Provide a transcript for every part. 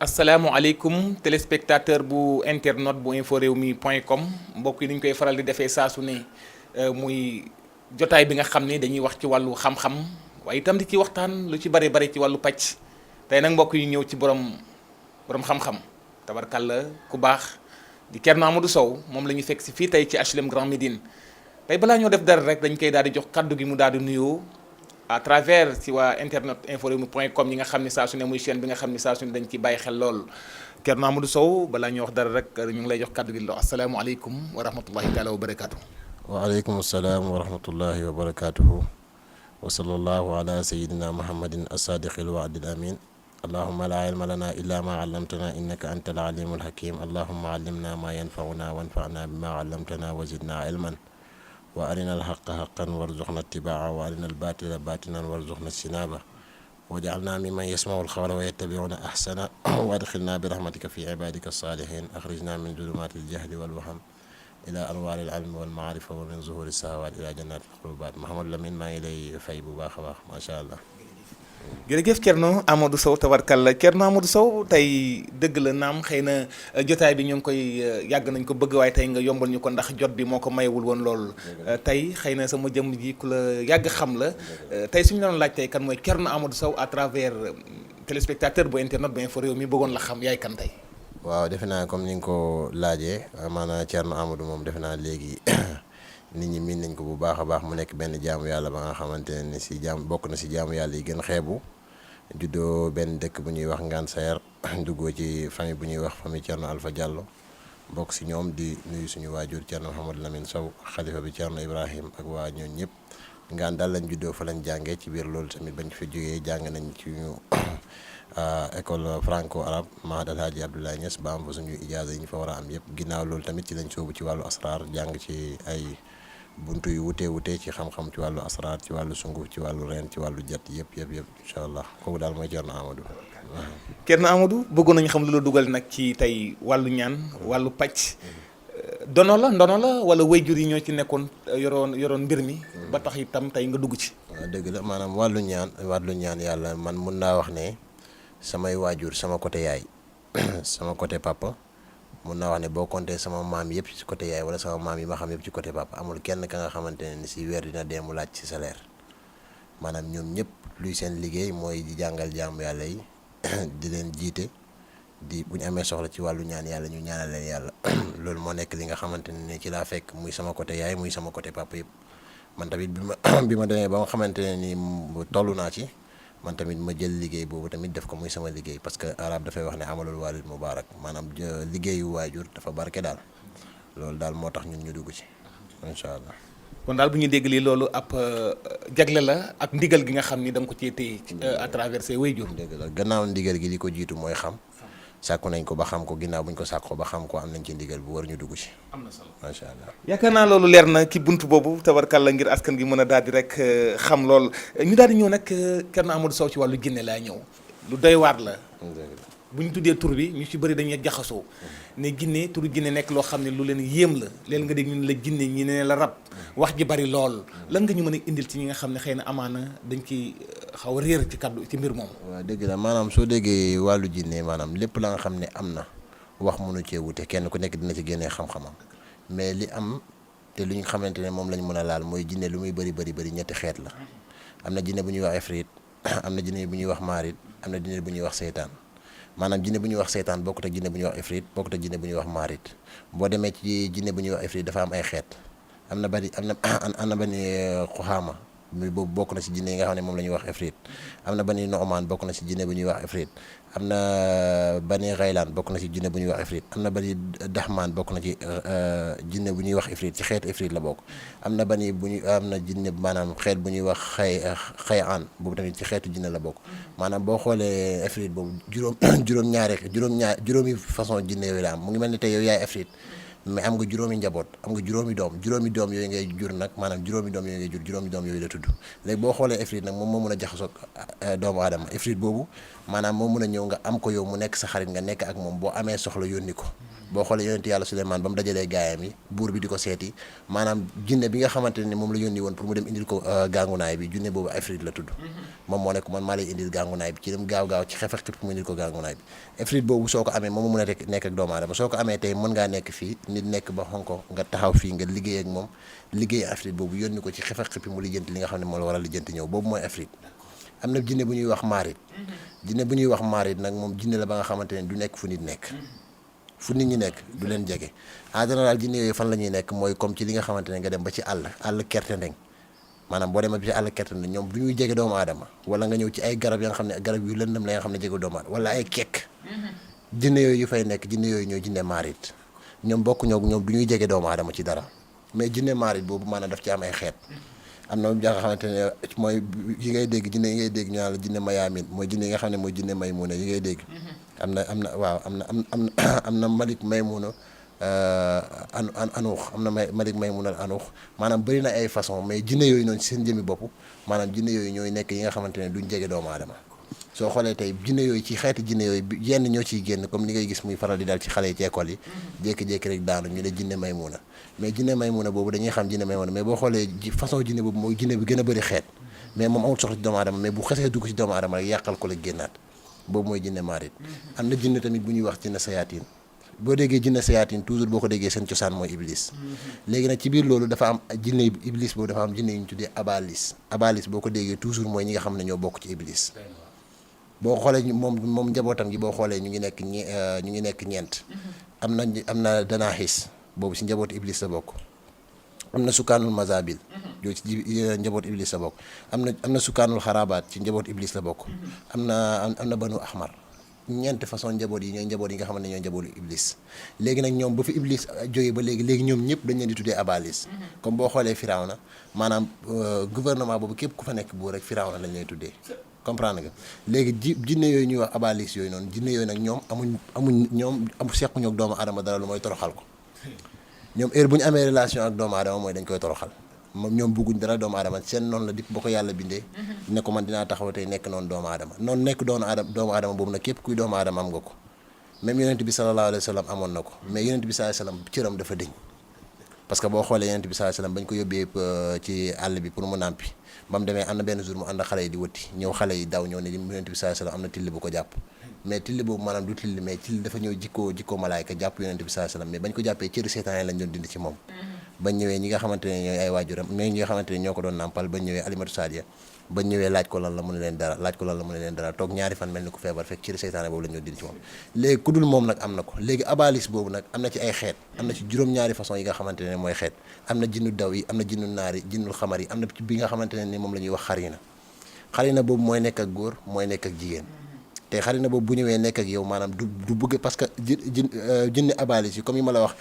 asalaamualeykum téléspectateur bu internet bu info rewmi point com mbokk yi ni ñu koy faral di defee saa su ne muy jotaay bi nga xam ni dañuy wax ci wàllu xam-xam waaye itam di ci waxtaan lu ci bari bari ci wàllu pàcc tey nag mbokk yi ñëw ci borom xam-xam tabarkàlla ku baax di Thierno Amadou Sow moom la ñu fekk si fii tey ci HLM Grand Médine tey balaa ñoo def dara rek dañ koy daal di jox kaddu gi mu daal di nuyoo à travers ci waa internet info rewmi point com yi nga xam ne saa su ne muy chaîne bi nga xam ne saa su ne dañ ciy bàyyi xel lool Thierno Amadou Sow balaa ñuy wax dara rek ñu ngi lay jox kaddu gi lo asalaamaaleykum wa rahmatullahi taala wa barakaatu. waaleykum salaam wa rahmatullahi wa barakaatuhu wa sallallahu ala sayidina muhammadin asadiqil waadil amin allahuma la ilma lana illa ma allamtana innaka anta al alimul hakim allahuma allimna ma yanfauna wanfana bima allamtana wa zidna ilman wa arina alxaqa xaqan warzuqna ittibaa wa arina albatila batinan warzuqna sinaba wajalna mimman yasmau alxawla wa yattabiuna ahsana wa adxilna bi rahmatika fi ibadika alsalihin axrijna min zulumati aljahli walwaham ila anwaari alilmi walmaarifa wa min zuhuri sahawaat ila jannati alxulubaat Mouhamadou Lamine maa ngi lay fay bu baax a baax macha allah. jërëjëf Thierno Amadou Sow tabarkalla Thierno Amadou Sow tey dëgg la naam xëy na jotaay bi ñu ngi koy yàgg nañ ko bëgg waaye tey nga yombal ñu ko ndax jot bi moo ko mayewul woon lool tey xëy na sama jëmm ji ku la yàgg xam la tey suñu doon laaj tey kan mooy Thierno Amadou Sow à travers téléspectateur bu internet bu info réew mi bëggoon la xam yaay kan tey. waaw defe naa comme ni nga ko laajee maanaam Thierno Amadou moom defe naa léegi nit ñi miin nañ ko bu baax a baax mu nekk benn jaamu yàlla ba nga xamante ne si bokk na si jaamu yàlla yi gën xeebu juddoo benn dëkk bu ñuy wax Ngane Sayer duggoo ci famille bu ñuy wax famille Thierno Alpha Diallo bokk si ñoom di nuyu suñu waajur Thierno Mouhamadou Lamine Sow xalifa bi Thierno Ibrahim ak waa ñooñu ñëpp Ngane daal lañ juddoo fa lañ jàngee ci biir loolu tamit bañ fi jógee jàng nañ ci ñu école franco arabe Mahad El Hadji Abdoulaye Niass ba am fa suñu ijaaza yi ñu fa war a am yëpp ginnaaw loolu tamit ci lañ soobu ci wàllu asraar jàng ci ay buntu yu wutee ci xam-xam ci wàllu asraar ci wàllu sunguf ci wàllu reen ci wàllu jat yëpp incha allah kooku daal mooy Thierno Amadou. Thierno Amadou bëggoon nañu xam lu la dugal nag ci tey wàllu ñaan wàllu pàcc ndono la wala wayjur yi ñoo ci nekkoon yoroon mbir mi ba tax itam tey nga dugg ci. waaw dëgg la maanaam wàllu ñaan yàlla man mun naa wax ne samay waajur sama côté yaay sama côté papa mun naa wax ne boo compté sama maam yëpp ci côté yaay wala sama maam yi ma xam yëpp ci côté papa amul kenn ka nga xamante ne ni si weer dina dee mu laaj ci salaire maanaam ñoom ñëpp luy seen liggéey mooy di jàngal jaamu yàlla yi di leen jiite di bu ñu amee soxla ci wàllu ñaan yàlla ñu ñaanal leen yàlla loolu moo nekk li nga xamante ne ci laa fekk muy sama côté yaay muy sama côté papa yëpp man tamit bi ma demee ba nga xamante ne ni toll naa ci man tamit ma jël liggéey boobu tamit def ko muy sama liggéey parce que arab dafay wax ne amalul walid mubarak maanaam liggéeyu waajur dafa barke daal loolu daal moo tax ñun ñu dugg ci incha allah. kon daal bu ñu dégg lii loolu ab jagle la ak ndigal gi nga xam ni da nga ko cee téye à travers ses waajur. dëgg la gannaaw ndigal gi li ko jiitu mooy xam sàkku nañ ko ba xam ko ginnaaw bu ñu ko sàkkoo ba xam ko am nañ ci ndigal bu war ñu dugg ci. am na solo macha allah. yaakaar naa loolu leer na ci buntu boobu tabarkàlla ngir askan gi mën a daal di rek xam lool ñu daal di ñëw nag Thierno Amadou Sow ci wàllu jinne laa ñëw lu doy waar la. bu ñu tuddee tur bi ñu ci bëri dañuy jaxasoo ne jinne turu jinne nekk loo xam ne lu leen yéem la leen nga dégg ñu ne la jinne ñi ne la rab wax ji bari lool lan nga ñu mën a indil ci ñi nga xam ne xëy na amaana dañ ci xaw a réer ci kaddu ci mbir moom. waaw dëgg la maanaam soo déggee wàllu jinne maanaam lépp la nga xam ne am na wax mënu cee wute kenn ku nekk dina ci génnee xam-xamam mais li am te lu ñu xamante ne moom lañ mën a laal mooy jinne lu muy bëri ñetti xeet la am na jinne bu ñuy wax ifrit am na jinne bu ñuy wax maarit am na jinne bu ñuy wax seytaan maanaam jinne bu ñuy wax seytaan bokkut ak jinne bu ñuy wax ifrit bokkut ak jinne bu ñuy wax maarit boo demee ci jinne bu ñuy wax ifrit dafa am ay xeet am na bani xuxaama boobu bokk na ci jinne yi nga xam ne moom la ñuy wax ifrit am na bani noomaan bokk na ci jinne bu ñuy wax ifrit am na bani xaylaan bokk na ci jinne bu ñuy wax ifrit am na bani daxmaan bokk na ci jinne bu ñuy wax ifrit ci xeetu ifrit la bokk am na jinne maanaam xeet bu ñuy wax xayaan boobu tamit ci xeetu jinne la bokk maanaam boo xoolee ifrit boobu juróomi façon jinne yooyu la am mu ngi mel ni tey yow yaay ifrit mais am nga juróomi njaboot am nga juróomi doom yooyu ngay jur nag maanaam juróomi doom yooyu la tudd léegi boo xoolee ifrit nag moom moo mën a jaxasoo doomu aadama ifrit boobu maanaam moo mun a ñëw nga am ko yow mu nekk sa xarit nga nekk ak moom boo amee soxla yónni ko boo xoolee yonent yàlla Suleymaan ba mu dajalee gaayam yi buur bi di ko seeti maanaam jinne bi nga xamante ne moom la yónni woon pour mu dem indil ko gàngunaay bi jinne boobu Ifrit la tudd moom moo nekk man maa lay indil gàngunaay bi ci dem gaaw ci xef ak xip mu indil ko gàngunaay bi Ifrit boobu soo ko amee moom mu mun a nekk ak doomu aadama soo ko amee tey mën ngaa nekk fii nit nekk ba Hong Kong nga taxaw fii nga liggéey ak moom liggéey Ifrit boobu yónni ko ci xef ak xip mu lijjanti li nga xam ne moo la war a lijjanti ñëw boobu mooy Ifrit am na jinne bu ñuy wax maarit jinne bu ñuy wax maarit nag moom jinne la ba nga xamante ne du nekk fu nit nekk fu nit ñi nekk du leen jege en général jinne yooyu fan la ñuy nekk mooy comme ci li nga xamante ne nga dem ba ci àll kerte ndeng maanaam boo demee ba ci àll kerte ndeng ñoom du ñuy jege doomu aadama wala nga ñëw ci ay garab ya nga xam ne garab yu lëndëm la nga xam ne jege doomu aadama wala ay kekk jinne yooyu yu fay nekk jinne yooyu ñooy jinne maarit ñoom bokk ñoom du ñuy jege doomu aadama ci dara mais jinne maarit boobu maanaam daf ci am ay xeet am na nga xamante ne mooy yi ngay dégg jinne yi ngay dégg ñu naan la jinne mayaamin mooy jinne yi nga xam ne mooy jinne maymuna yi ngay dégg am na malik maymuna anuux am na malik maymuna anuux maanaam bëri na ay façon mais jinne yooyu noonu ci seen jëmmi bopp maanaam jinne yooyu ñooy nekk yi nga xamante ne duñ jege doomu aadama soo xoolee tey jinne yooyu ci xeeti jinne yooyu yenn ñoo ciy génn comme ni ngay gis muy faral di dal ci xale yi ci école yi jékki-jékki rek daanu ñu ne jinne maymuna mais jinne maymuna boobu dañuy xam jinne maymuna mais boo xoolee façon jinne boobu mooy jinne bi gën a bëri xeet mais moom amul soxla ci doomu aadama mais bu xasee dugg ci doomu aadama rek yàqal ko la génnaat boobu mooy jinne maarit am na jinne tamit bu ñuy wax jinne sayaatin boo déggee jinne sayaatin toujours boo ko déggee seen cosaan mooy iblis léegi nag ci biir loolu dafa am jinne iblis boobu dafa am jinne yu ñu tuddee abalis boo ko déggee toujours mooy ñi nga xam ne ñoo bokk ci iblis boo xoolee moom njabootam gi boo xoolee ñu ngi nekk ñeent am na danaaxis boobu si njabootu iblis la bokk am na sukkaanul mazabil yooyu ci njaboot iblis la bokk am na sukkaanul xarabaat ci njaboot iblis la bokk am na banu ahmar ñeent façon njaboot yi ñooy njaboot yi nga xam ne ñooy njabootu iblis léegi nag ñoom ba fi iblis jógee ba léegi ñoom ñëpp dañ leen di tuddee abalis comme boo xoolee Firawna maanaam gouvernement boobu képp ku fa nekk buur rek Firawna lañ lay tuddee comprendre nga léegi jinne yooyu ñuy wax abalis yooyu noonu jinne yooyu nag ñoom ñoom sequñu ak doomu aadama dara lu mooy toroxal ko ñoom heure bu ñu amee relation ak doomu aadama mooy dañ koy toroxal moom ñoom bëgguñ dara doomu aadama seen noonu la dip ba ko yàlla bindee ne ko man dinaa taxaw tey nekk noonu doomu aadama noonu nekk doomu aadama boobu nag képp kuy doomu aadama am nga ko même yonent bi sallallahu alayhi wa sallam amoon na ko mais yonent bi sallallahu alayhi wa sallam cëram dafa dëñ parce que boo xoolee yonent bi sallallahu alayhi wa sallam bañ ko yóbbee ci àll bi pour mu nàmpi ba mu demee am na benn jour mu ànd ak xale yi di wëtti ñëw xale yi daw ñëw ne yonent bi sallallahu alayhi wa sallam am na till bu ko jàpp mais till boobu maanaam du till mais till dafa ñëw jikkoo malaayka jàpp yonent bi sallallahu alayhi wa sallam mais bañ ko jàppee cëri seetaan yi lañ doon dindi ci moom bañ ñëwee ñi nga xamante ne ñooy ay waajuram mais ñi nga xamante ne ñoo ko doon nàmpal bañ ñëwee alimatu sadia bañ ñëwee laaj ko lan la mu ne leen dara toog ñaari fan mel ni ku feebar fekk cëri seytaane boobu lañ doon dindi ci moom léegi ku dul moom nag am na ko léegi abalis boobu nag am na ci ay xeet am na ci juróom-ñaari façon yi nga xamante ne mooy xeet am na jinnu daw yi am na jinnu naar yi jinnul xamar yi am na bi nga xamante ne ni moom la ñuy wax xarina boobu mooy nekk ak góor mooy nekk ak jigéen te xarina boobu bu ñëwee nekk ak yow maanaam du bëgg parce que jinne abalis yi comme yi ma la wax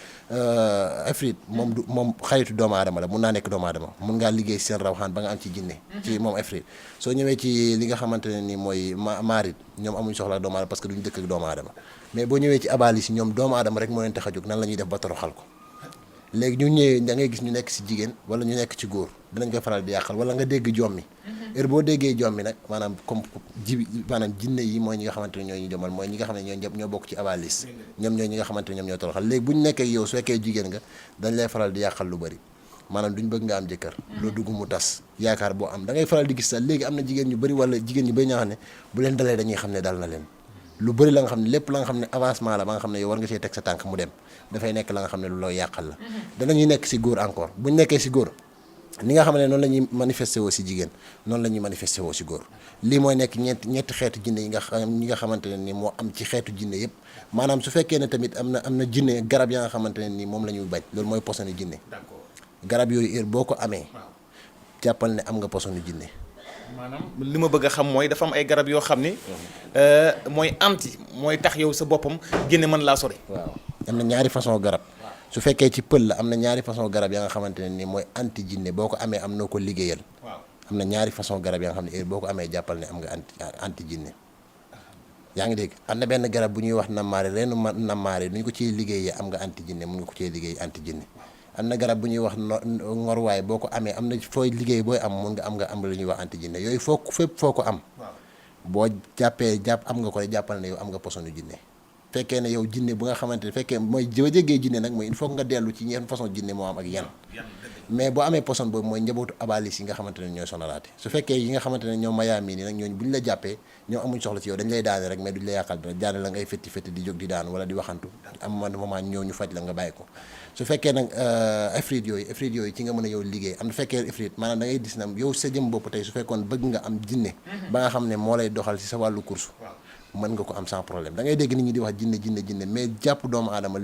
Ifrit moom xaritu doomu aadama la mun naa nekk doomu aadama mun ngaa liggéey seen rawxaan ba nga am ci jinne ci moom Ifrit soo ñëwee ci li nga xamante ne ni mooy maarit ñoom amuñ soxla doomu aadama parce que duñ dëkk ak doomu aadama mais boo ñëwee ci abalis yi ñoom doomu aadama rek moo leen tax a jóg nan la ñuy def ba toroxal ko léegi ñu ñëwee da ngay gis ñu nekk si jigéen wala ñu nekk ci góor dinañ koy faral di yàqal wala nga dégg jommi heure boo déggee jommi nag maanaam comme maanaam jinne yi mooy ñi nga xamante ne ñoo ñu jomal mooy ñi nga xam ne ñoo bokk ci abalis ñoom ñooy ñi nga xamante ne ñoom ñoo toroxal léegi bu ñu nekkee yow su fekkee jigéen nga dañ lay faral di yàqal lu bari maanaam duñ bëgg nga am jëkkër loo dugg mu tas yaakaar boo am da ngay faral di gis sax léegi am na jigéen ñu bëri wala jigéen ñu bëri ñoo xam ne bu leen dalee dañuy xam ne dal na leen lu bëri la nga xam ne lépp la nga xam ne avancement la ba nga xam ne yow war nga see teg sa tànk mu dem dafay nekk la nga xam ne lu loo yàqal la danañuy nekk si góor encore buñ nekkee si góor ni nga xam ne noonu la ñuy manifesté woo si jigéen noonu la ñuy manifesté woo si góor lii mooy nekk ñetti xeetu jinne yi nga xamante ne ni moo am ci xeetu jinne yëpp maanaam su fekkee ne tamit am na jinne garab ya nga xamante ne ni moom la ñuy bañ loolu mooy posonu jinne garab yooyu heure boo ko amee jàppal ne am nga posonu jinne maanaam li ma bëgg a xam mooy dafa am ay garab yoo xam ni mooy anti mooy tax yow sa boppam jinne mën laa sori. waaw am na ñaari façon garab su fekkee ci pël la am na ñaari façon garab ya nga xamante ne ni mooy anti jinne boo ko amee am noo ko liggéeyal. waaw am na ñaari façon garab ya nga xam ne boo ko amee jàppal ne am nga anti jinne yaa ngi dégg am na benn garab bu ñuy wax nammaare reenu nammaare nu ñu ko ciy liggéeyee am nga anti jinne mun nga ko ciy liggéey anti jinne am na garab bu ñuy wax ngorwaay boo ko amee am na fooy liggéey booy am mun nga am lu ñuy wax anti jinne yooyu fépp foo ko am boo jàpp am nga ko rek jàppal ne yow am nga posonu jinne fekkee ne yow jinne bu nga xamante ne fekkee mooy ba jéggee jinne nag mooy il faut nga dellu ci ñeen façon jinne moo am ak yan mais boo amee poson boobu mooy njabootu abalis yi nga xamante ne ñooy sonalaate su fekkee yi nga xamante ne ñoom mayaami nii nag ñooñu bu ñu la jàppee ñoom amuñ soxla ci yow dañ lay daane rek mais duñ la yàqal dara jaane la ngay fetti di jóg di daan wala di waxantu am moment ñëw ñu faj la nga bàyyi ko su fekkee nag ifrit yooyu ci nga mën a yow liggéey am na fekkee ifrit maanaam da ngay gis na yow sa jëm bopp tey su fekkoon bëgg nga am jinne ba nga xam ne moo lay doxal ci sa wàllu course mën nga ko am sans problème da ngay dégg nit ñi di wax jinne mais jàpp doomu aadama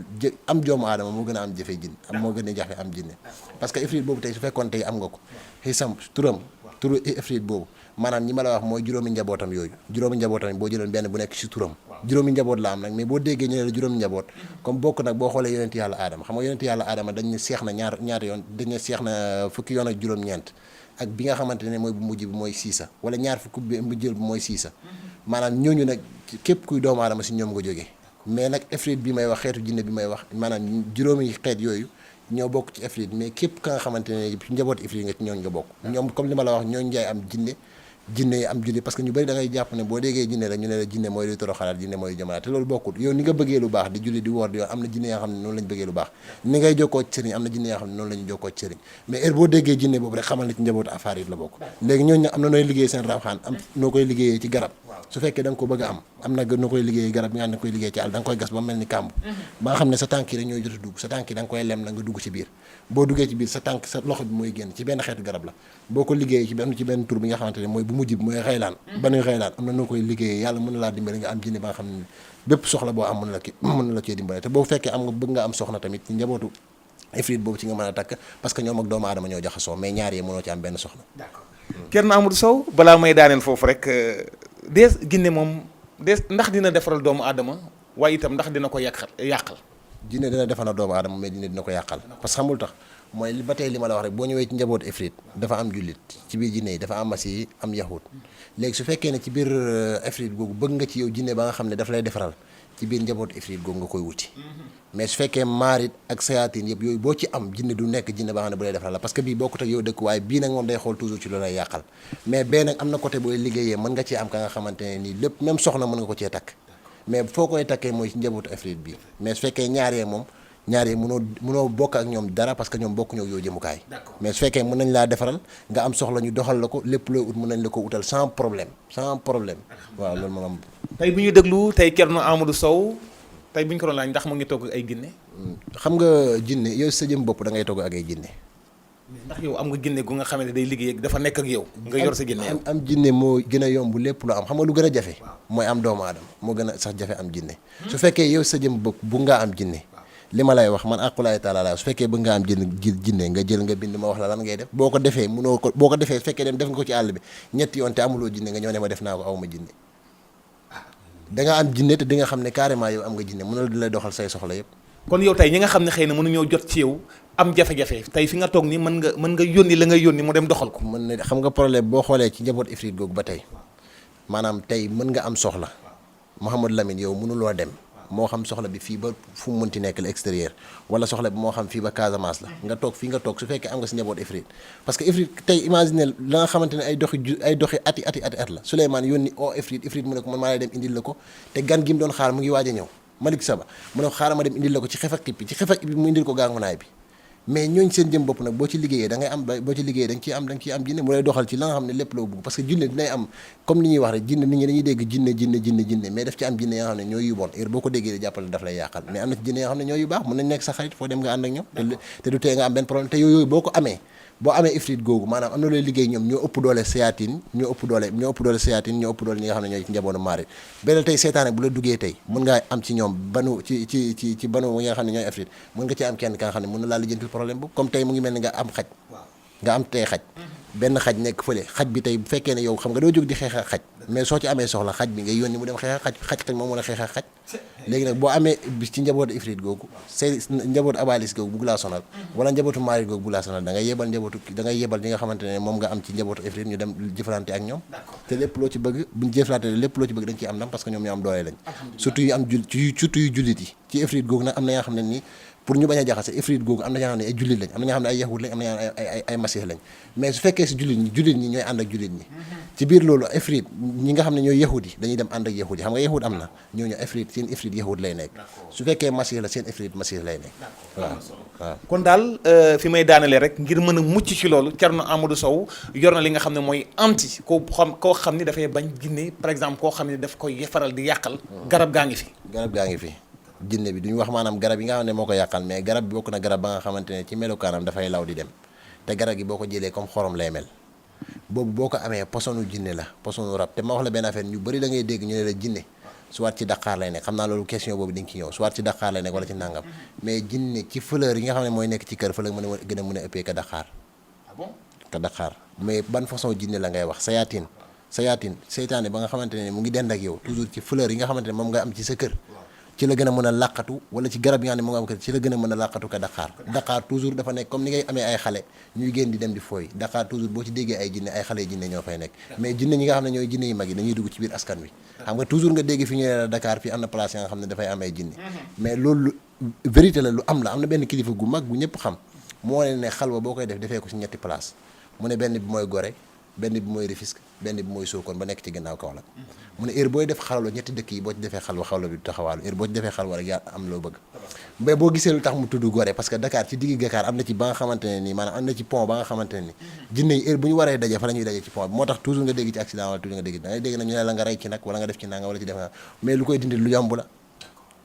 am doomu aadama moo gën a am jafe jinne moo gën a jafe am jinne parce que ifrit boobu tey su fekkoon tey am nga ko xisam turu ifrit boobu maanaam ñi ma la wax mooy juróomi njabootam yooyu juróomi njabootam boo jëloon benn bu nekk ci turam juróomi njaboot la am nag mais boo déggee ñu ne la juróomi njaboot comme bokk nag boo xoolee yonent yàlla aadama xam nga yonent yàlla aadama dañ ne seex na ñaata yoon dañ ne seex na fukki yoon ak juróom-ñeent ak bi nga xamante ne mooy bu mujj bi mooy siisa wala ñaar fukki bi mu jël bi mooy siisa maanaam ñooñu nag képp kuy doomu aadama si ñoom nga jógee mais nag ifrit bi may wax xeetu jinne bi may wax maanaam juróomi xeet yooyu ñoo bokk ci ifrit mais képp ka nga xamante ne njaboot ifrit nga ci ñooñ nga bokk ñoom comme li ma la wax ñooñ njaay am jinne yi am julli parce que ñu bëri da ngay jàpp ne boo déggee jinne rek ñu ne la jinne mooy luy toroxalaat jinne mooy jëmalaat te loolu bokkul yow ni nga bëggee lu baax di julli di woor di yoon am na jinne yoo xam ne noonu lañu bëggee lu baax ni ngay jokkoo ci sëriñ am na jinne yoo xam ne noonu la ñu jokkoo ci sëriñ mais heure boo déggee jinne boobu rek xamal na ci njabootu affaire yi la bokk léegi ñooñu nag am na nooy liggéey seen rawxaan am noo koy liggéeyee ci garab su fekkee da nga ko bëgg a am na noo koy liggéeyee garab bi nga xam ne koy liggéey ci àll da nga koy gas ba mel ni kàmb ba nga xam ne sa tànk yi rek ñooy jot a dugg sa tànk yi da nga koy lem na nga dugg ci biir boo duggee ci biir sa tànk sa loxo bi mooy génn ci benn xeetu garab la boo ko liggéeyee ci benn tur bi nga xamante ne mooy bu mujj bi mooy xaylaan banuy xaylaan am na noo koy liggéeyee yàlla mën na laa dimbale nga am jinne ba nga xam ne bépp soxla boo am mën na la cee dimbale te boo fekkee am nga bëgg nga am soxna tamit ci njabootu ifrit boobu ci nga mën a takk parce que ñoom ak doomu aadama ñoo jaxasoo mais ñaar yi mënoo ci am benn soxna. d'accord Thierno Amadou Sow balaa may daaneel foofu rek dees jinne moom dees ndax dina defaral doomu aadama waaye itam ndax dina ko yàqal. jinne dina defal na doomu aadama mais jinne dina ko yàqal parce que xamul tax mooy ba tey li ma la wax rek boo ñëwee ci njaboot ifrit dafa am jullit ci biir jinne yi dafa am masi am yahud léegi su fekkee ne ci biir ifrit googu bëgg nga ci yow jinne ba nga xam ne daf lay defaral ci biir njaboot ifrit googu nga koy wuti mais su fekkee maarit ak sayaatin yëpp yooyu boo ci am jinne du nekk jinne ba nga xam ne bu lay defaral la parce que bii bokkut ak yow dëkk waaye bii nag moom day xool toujours ci lu lay yàqal mais bee nag am na côté booy liggéeyee mën nga cee am ka nga xamante ne nii lépp même soxna mën nga ko cee takk mais foo koy takkee mooy ci njabootu ifrit bi mais su fekkee ñaaree mënoo bokk ak ñoom dara parce que ñoom bokk ñoo yow jëmukaay mais su fekkee mën nañ laa defaral nga am soxla ñu doxal la ko lépp looy ut mën nañ la ko utal sans problème waaw loolu moom am tey bu ñu déglu tey Thierno Amadou Sow tey bu ñu ko doon laaj ndax mu ngi togg ay jinne xam nga jinne yow sa jëm bopp da ngay togg ak ay jinne ndax yow am nga jinne gu nga xamante day liggéey dafa nekk ak yow nga yor sa jinne yow am jinne moo gën a yomb lépp lu am xam nga lu gën a jafe mooy am doomu aadama moo gën a sax jafe am jinne su fekkee yow sa jëm bopp bu ngaa am jinne li ma lay wax man aqulaay taala la su fekkee bëgg nga am jinne nga jël nga bind ma wax la lan ngay def boo ko defee su fekkee dem def nga ko ci àll bi ñetti yoon te amuloo jinne nga ñëw ne ma def naa ko awma jinne da nga am jinne te di nga xam ne carrément yow am nga jinne mënul di lay doxal say soxla yëpp kon yow tey ñi nga xam ne xëy na mënuñoo jot ci yow am jafe-jafe tey fi nga toog ni mën nga yónni la nga yónni mu dem doxal ko mën na xam nga problème boo xoolee ci njaboot ifrit googu ba tey maanaam tey mën nga am soxla Mouhamadou Lamine yow mënuloo dem moo xam soxla bi fii ba fu mu mënti nekk l'extérieur wala soxla bi moo xam fii ba Casamance la nga toog fii nga toog su fekkee am nga si njaboot ifrit parce que ifrit tey imagine la nga xamante ne ay doxi ati at la Souleymane yónni ifrit mu ne ko man maa lay dem indil la ko te gan gi mu doon xaar mu ngi waaj a ñëw Malik Saba mu ne ko xaaral ma dem indil la ko ci xef ak xippi mu indil ko gàngunaay bi mais ñooñ seen jëm bopp nag boo ci liggéeyee da ngay am boo ci liggéeyee da nga ciy am jinne mu lay doxal ci la nga xam ne lépp loo bëgg parce que jinne dinay am comme ni ñuy wax rek jinne nit ñi dañuy dégg jinne mais daf ci am jinne yoo xam ne ñooy yu bon heure boo ko déggee da jàppale daf lay yàqal mais am na ci jinne yoo xam ne ñooy yu baax mën nañ nekk sa xarit foo dem nga ànd ak ñoom te du tee nga am benn problème te yooyu boo ko amee boo amee ifrit googu maanaam am na looy liggéey ñoom ñoo ëpp doole sayaatin ñoo ëpp doole ñi nga xam ne ñooy ci njabootu maarit benn tey seetaane bu la duggee tey mën ngaa am ci ñoom banu ci banu yi nga xam ne ñooy ifrit mën nga ci am kenn ka nga xam ne mën na laa lijjantil problème bu comme tey mu ngi mel ni nga am xaj nga am tey xaj benn xaj nekk fële xaj bi tey bu fekkee ne yow xam nga doo jóg di xeex ak xaj mais soo ci amee soxla xaj bi ngay yónni mu dem xeex ak xaj moom mën a xeex ak xaj léegi nag boo amee bis ci njabootu ifrit googu say njabootu abalis googu bugg laa sonal wala njabootu maarit googu bugg laa sonal da ngay yebal ñi nga xamante ne moom nga am ci njabootu ifrit ñu dem jëflante ak ñoom te lépp loo ci bëgg buñ jëflante lépp loo ci bëgg dañ ciy am ndam parce que ñoom ñoo am doole lañ surtout yu jullit yi ci ifrit googu nag am na yoo xam ne nii pour ñu bañ a jaxase ifrit googu am na ñoo xam ne ay jullit lañ am na ñoo xam ne ay yahud lañ am na ñoo xam ne ay masih lañ mais su fekkee si jullit ñi ñooy ànd ak jullit ñi ci biir loolu ifrit ñi nga xam ne ñooy yahud yi dañuy dem ànd ak yahud yi xam nga yahud am na ñooñu ifrit seen ifrit yahud lay nekk su fekkee masih la seen ifrit masih lay nekk waaw kon daal fi may daanalee rek ngir mën a mucc ci loolu Thierno Amadou Sow yor na li nga xam ne mooy anti koo xam ni dafay bañ jinne par exemple koo xam ne daf koy faral di yàqal garab gaa ngi fi jinne bi duñu wax maanaam garab yi nga xam ne moo ko yàqal mais garab bi bokk na garab ba nga xamante ne ci melokaanam dafay law di dem te garab gi boo ko jëlee comme xorom lay mel boobu boo ko amee posonu jinne la posonu rab te ma wax la benn affaire ñu bëri da ngay dégg ñu ne la jinne soit ci Dakar lay nekk xam naa loolu question boobu di nga ci ñëw soit ci Dakar lay nekk wala ci nangam mais jinne ci fleur yi nga xam ne mooy nekk ci kër fa la gën a mën a ëppee ka Dakar ka Dakar mais ban façon jinne la ngay wax sayaatin seytaane ba nga xamante ne mu ngi dend ak yow toujours ci fleur yi nga xamante ne moom nga am ci sa kër ci la gën a mën a làqatu wala ci garab yi nga xam ne moom nga am kër ci la gën a mën a làqatu ka Dakar toujours dafa nekk comme ni ngay amee ay xale ñuy génn di dem di fooy Dakar toujours boo ci déggee ay jinne ay xale jinne ñoo fay nekk mais jinne ñi nga xam ne ñooy jinne yu mag yi dañuy dugg ci biir askan wi xam nga toujours nga dégg fi ñu ne la Dakar fii am na place ya nga xam ne dafay am ay jinne mais loolu vérité la lu am na benn kilifa gu mag bu ñëpp xam moo ne xalwa boo koy def defee ko ci ñetti place mu ne benn bi mooy Gorée benn bi mooy Rufisque benn bi mooy Sokone ba nekk ci ginnaaw Kaolack mu ne heure booy def xalwa ñetti dëkk yi boo ci defee xalwa bi du taxawaalu heure boo ci defee xalwa rek yaa am loo bëgg mais boo gisee lu tax mu tudd Gorée parce que Dakar ci diggi Dakar am na ci ba nga xamante ne nii maanaam am na ci pont ba nga xamante ne ni jinne yi heure bu ñu waree daje fa la ñuy daje ci pont bi moo tax toujours nga dégg ci accident wala toujours nga dégg da ngay dégg na ñu ne la nga rey ci nag wala nga def ci nanga wala ci def nga mais lu koy dindi lu yomb la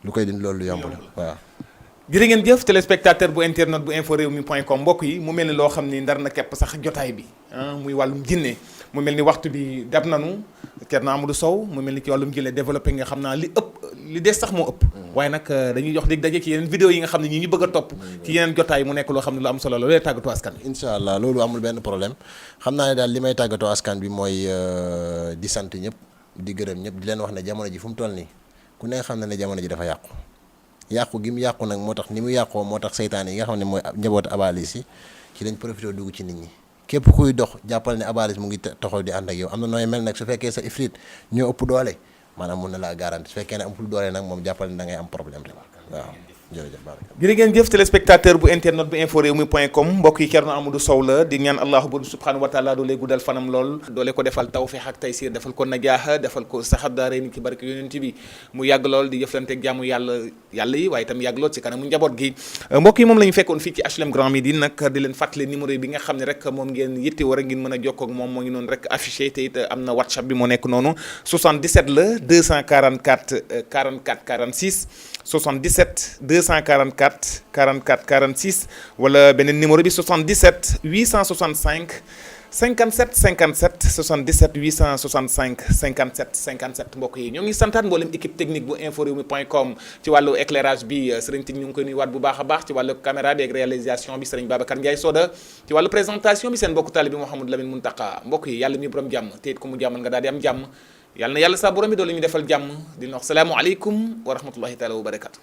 loolu lu yomb la waaw jërë ngeen jëf téléspectateur bu internet bu info rewmi point com mbokk yi mu mel ni loo xam ni ndar na képp sax jotaay bi muy wàllum jinne mu mel ni waxtu bi dab nanu Thierno Amadou Sow mu mel ni ci wàllum jinne développé nga xam naa li des sax moo ëpp waaye nag dañuy jox dig daje ci yeneen vidéo yi nga xam ne ñi ñu bëgg a topp ci yeneen jotaay mu nekk loo xam ne lu am solo la loolee tàggatoo askan bi incha allah loolu amul benn problème xam naa ne daal li may tàggatoo askan bi mooy di sant ñëpp di gërëm ñëpp di leen wax ne jamono ji fu mu toll nii ku ne xam ne jamono ji dafa yàqu gi mu yàqu nag moo tax ni mu yàqoo moo tax seytaane yi nga xam ne mooy njaboot abalis yi ci lañ profité dugg ci nit ñi képp kuy dox jàppal ne abalis mu ngi taxaw di ànd ak yow am na nooy mel nag su fekkee sa ifrit ñoo ëpp doole maanaam mun na laa garanti su fekkee ne amul doole nag moom jàppal ne da ngay am problème rek waaw jërëjëf jërë ngeen jëf téléspectateur bu internet bu info rewmi point com mbokk yi Thierno Amadou Sow la di ñaan allahu buur subhanahu wa taala doole guddal fanam lool doole ko defal tawfiq ak taysir defal ko najaaha defal ko saxab daa rey ni ci barke yonent bi mu yàgg lool di jëflanteeg jaamu yàlla yi waaye itam yàgg lool ci kanamu njaboot gi mbokk yi moom la ñu fekkoon fii ci HLM Grand Médine nag di leen fàttali numéro bi nga xam ne rek moom ngeen yitte war a ngeen mën a jokkoo ak moom moo ngi noonu rek affiché te it am na WhatsApp bi moo nekk noonu 77 la 244 44 46 77 244 44 46 wala beneen numéro bi 77 865 57 57 77 865 57 57 mbokk yi ñoo ngi santaat mboolem équipe technique bu info rewmi point com ci wàllu éclairage bi sëriñ Tine ñu ngi koy nuyuwaat bu baax a baax ci wàllu caméra bi ak réalisation bi sëriñ Babacar Ndiaye Soda ci wàllu présentation bi seen mbokku taalibe bi Mouhamadou Lamine Muntaka mbokk yi yàlla mi borom jàmm te it ku mu jàmmal nga daal di am jàmm yàlla na yàlla saa borom bi doolu ñu defal jàmm di wax salaamu aleykum wa rahmatullahi taala wa barakatu